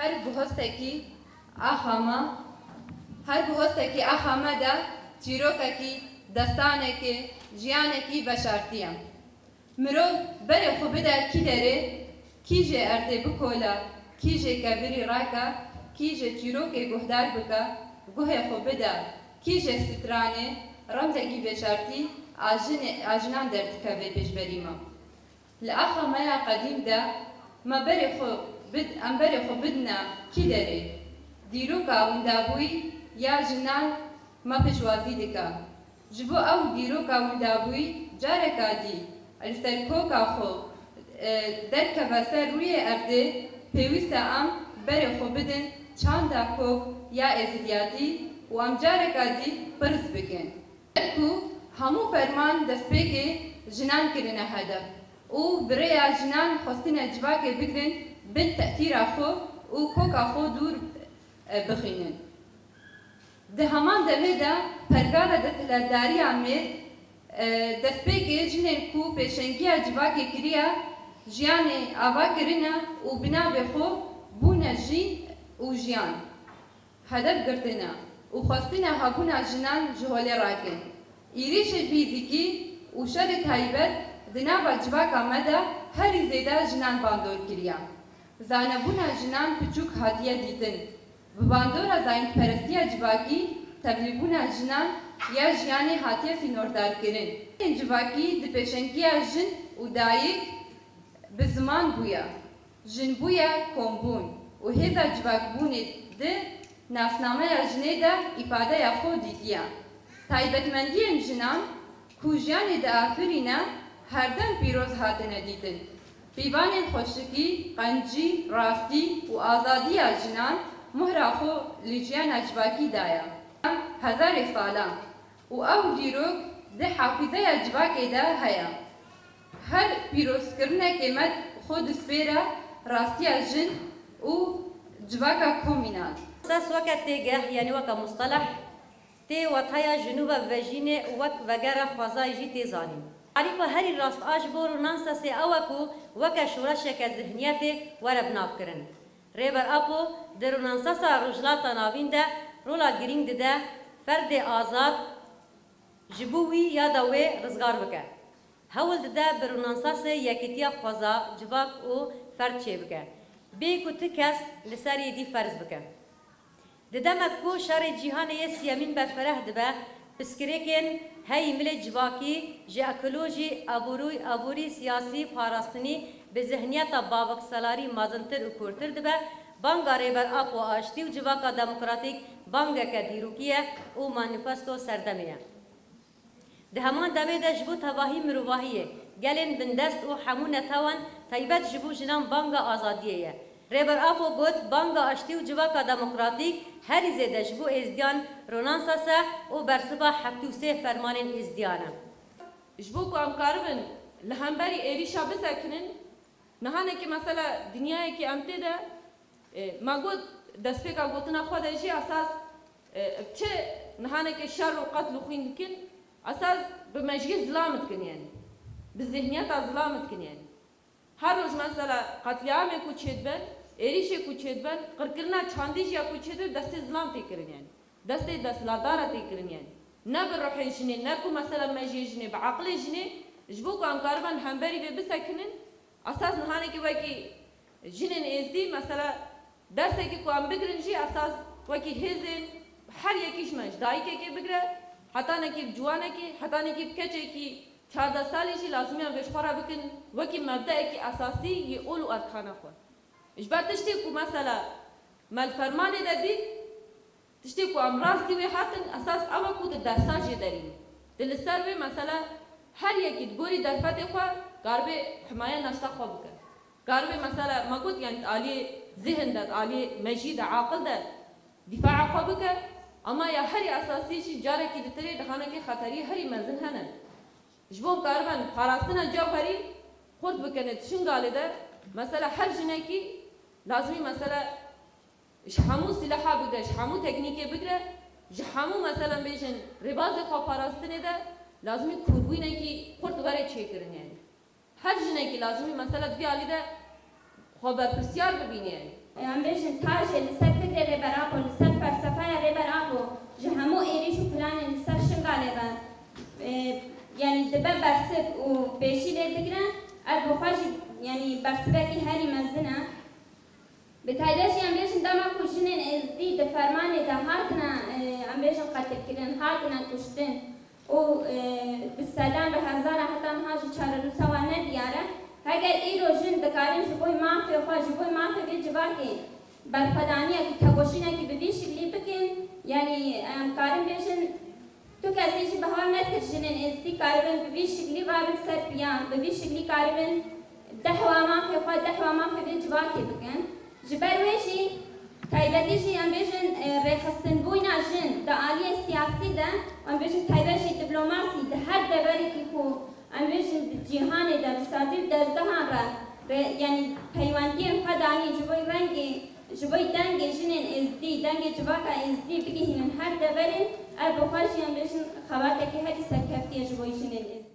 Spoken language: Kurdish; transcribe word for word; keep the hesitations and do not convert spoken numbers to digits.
Her bihostekî axa me, her bihostekî axa me de çîrokekî, destanekê, jiyanekî veşartî ye. Mirov berê xwe bide kî derê, kî jê erdê bikola, kî jê kevirî rake, kî jê çîrokê guhdar bike, guhê xwe bide, kî jê stranê, remzekî veşartî a jinê, a jinan derdikeve pêşberî me. Li axa me ya qedîm de me berê xwe bid-, em berê xwe bidine kî derê? Dîroka windabûyî ya jinan me pêşwazî dike. Ji bo ew dîroka windabûyî careka dî li ser koka xwe, e, derkeve ser rûyê erdê, pêwîst e em berê xwe bidin çanda kok ya êzidiyatî û em careka dî pirs bikin. Ku hemû ferman destpêkê jinan kirine hedef û bi rêya jinan xwestine civakê bigirin bin tetîra xwe û koka xwe dûr, e, bixînin. Di heman demê de pergala desthilatdariya mêr, e, destpêkê jinên ku pêşengiya civakê kiriye, jiyanê ava kirine û bi navê xwe bûne jîn û jiyan hedef girtine û xwestine hebûna jinan ji holê rakin. Êrîşê fîzîkî û şerê taybet di nava civaka me de herî zêde jinan bandor kiriye. Zanebûna jinan piçûk hatiye dîtin. Bi bandora zayîndperestiya civakî, tevlîbûna jinan ya jiyanê hatiye sînordarkirin. Civakî di pêşengiya jin û dayik bi ziman bûye. Jin bûye kombûn û hêza civakbûnê di nasnameya jinê de îfadeya xwe dîtiye. Taybetmendiyên jinan ku jiyanê diafirîne, herdem pîroz hatine dîtin. Pîvanên xweşikî, qencî, rastî û azadiya jinan mohra xwe li jiyana civakî daye. Hezarê salan. Û ew dîrok di hafîzeya civakê de heye. Her pîrozkirinekê me xwe dispêre rastiya jin û civaka komînal. Ses weke têgeh, yanî weke musteleh, tê wateya ji nû ve vejînê û wek vegere xwezayê jî tê zanîn. Tarîfa herî rast a ji bo Ronansasê ew e ku weke şoreşeke zihniyetê were binavkirin. Rêber Apo di Ronansasa Rojhilata Navîn de rola girîng dide ferdê azad ji bo wî ya da wê rizgar bike. Hewl dide bi Ronansasê yekîtiya xweza, civak û ferd çêbike, bê ku ti kes li ser yê dî ferz bike. Di demek ku şerê cîhanê yê siyemîn berfereh dibe, pirsgirêkên heyî milê civakî, ji ekolojî, aborî, aborî, siyasî, parastinî, bi zihniyeta bavekselarî mezintir û kûrtir dibe, banga Rêber Apo a aştî û civaka demokratîk bangeke dîrokî ye û manîfesto serdemê ye. Di heman demê de ji bo tevahî mirovahiyê, gelên bindest û hemû netewan, taybet ji bo jinan banga azadiyê ye. Rêber Apo got, banga aştî û civaka demokratîk herî zêde ji bo êzdiyan Ronansas e û bersiva heftê û sê fermanên êzdiyan e. Ji bo ku em karibin li hemberî êrîşa bisekinin, nihanekî mesela dinyayekî em tê de, e, me got, destpêka gotina xwe de jî esas, e, çi nihanekê şer û qetl û xwîn dikin, esas bi mejiyê zilam dikin, yanî bi zihniyeta zilam dikin, yanî. Her roj mesela qetlîamê ku çêdibin, êrîşê ku çêdibin, qirkirina çandî jî ya ku çêdibin, destê zilam tê kirin, yanî. Destê desthilatdara tê kirin, yanî. Ne bi ruhê jinê, ne ku mesela mejiyê jinê, bi aqilê jinê, ji bo ku em karibin hemberî vê bisekinin, esas nihanekî wekî jinên êzdî, mesela dersekî ku em bigirin jî, esas wekî hêzên her yekî ji me, ji dayikekê bigire, hetanekî bi ciwanekê, hetanekî bi keçekî çardeh salî jî lazimiyan vê ji xwe re bikin wekî mebdeyekî esasî yê ol û erkana xwe. Ji ber tiştê ku mesela me li fermanê de dît, tiştê ku em rastî wê hatin, esas ew e ku tu dersan jê derînî. Tu li ser wê mesela her yekî di gorî derfetê xwe karibê himaye nefsa xwe bike. Karibê mesela me got, yanî di aliyê zihin de, di aliyê mejî de, aqil de dîfaa xwe bike. Ama ya herî esasî jî carekî di tirê dihanekê xeterî herî mezin hene. Ji bo karibin parastina cewherî xurt bikene di Şingalê de, mesela her jinekî lazimî mesela ji hemû silaha bigire, ji hemû teknîkê bigire, ji hemû mesela bêjin rêbazê xwe parastinê de lazimî kûrbûyînekî xurt were çêkirin, yanî. Her jinekî lazimî mesela di vî alî de xwe berpirsiyar bibîne, yanî. Em bêjin tajê li ser fikrê Rêber Apo, li ser felsefeya Rêber Apo ji hemû êrîş û planên li ser Şingalê re, e, yanî dibe bersiv û pêşî lê digre, ev bi xwe jî yanî bersivekî herî mezin e. Bi taybet jî em bêjin dema ku jinên êzdî di fermanê de hatine, e, em bêjin qetilkirin, hatine kuştin û, e, bi sedan, bi hezaran heta niha jî çarenûsa wan nediyar e. Heger îro jin dikarin ji bo mafê xwe, ji bo mafê vê civakê berxwedaniyekî, tekoşînekî bi vî şiklî bikin, yanî em karin bêjin, tu kesê jî bi hev nekir jinên êzdî karibin bi vî şiklî rabin ser piyan, bi vî şiklî karibin dehwa mafê xwe, dehwa mafê vê civakê bikin. Ji ber wê jî, taybetî jî em bêjin, e, rêxistinbûna jin di aliyê siyasî de, em bêjin taybet jî diplomasî di her deverekî ku em bêjin di cîhanê de bi sazî û dezgehan re, re, yanî peywendiyên xwe danîn ji bo rengê, ji bo dengê jinên êzdî, dengê civaka êzdî bigihînin her deverê, ev bi xwe jî em bêjin xebatekî herî serkeftî ye ji bo jinên êzdî.